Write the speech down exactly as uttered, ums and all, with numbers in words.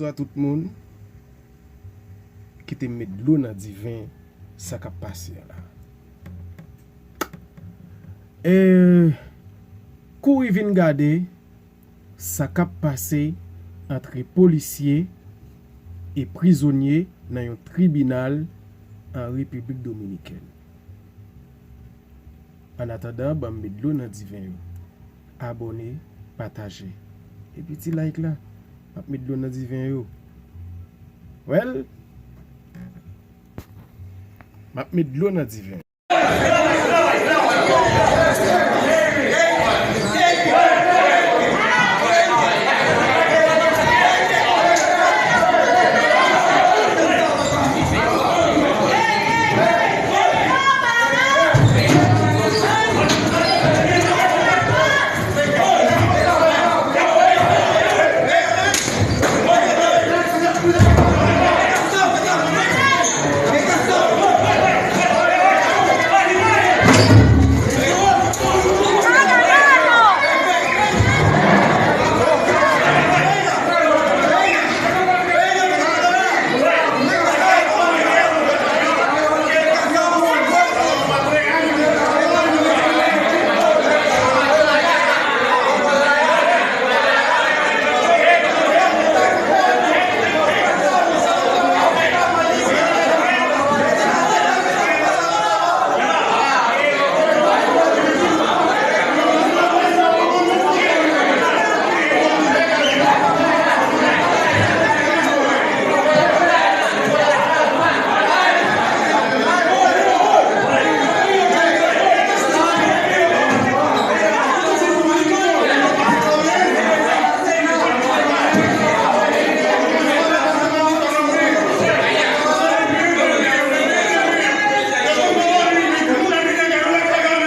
Bonswa tout moun. Kite m met dlo nan diven sa k ap pase a la. E, kouri vin gade sa k ap pase antre polisye e prizonye nan yon tribinal an Repiblik Dominikèn. Annatandan, ban m met dlo nan diven yo. Abòne, pataje. Epi ti like la. M ap met dlo nan diven yo. Well, m ap met dlo nan diven.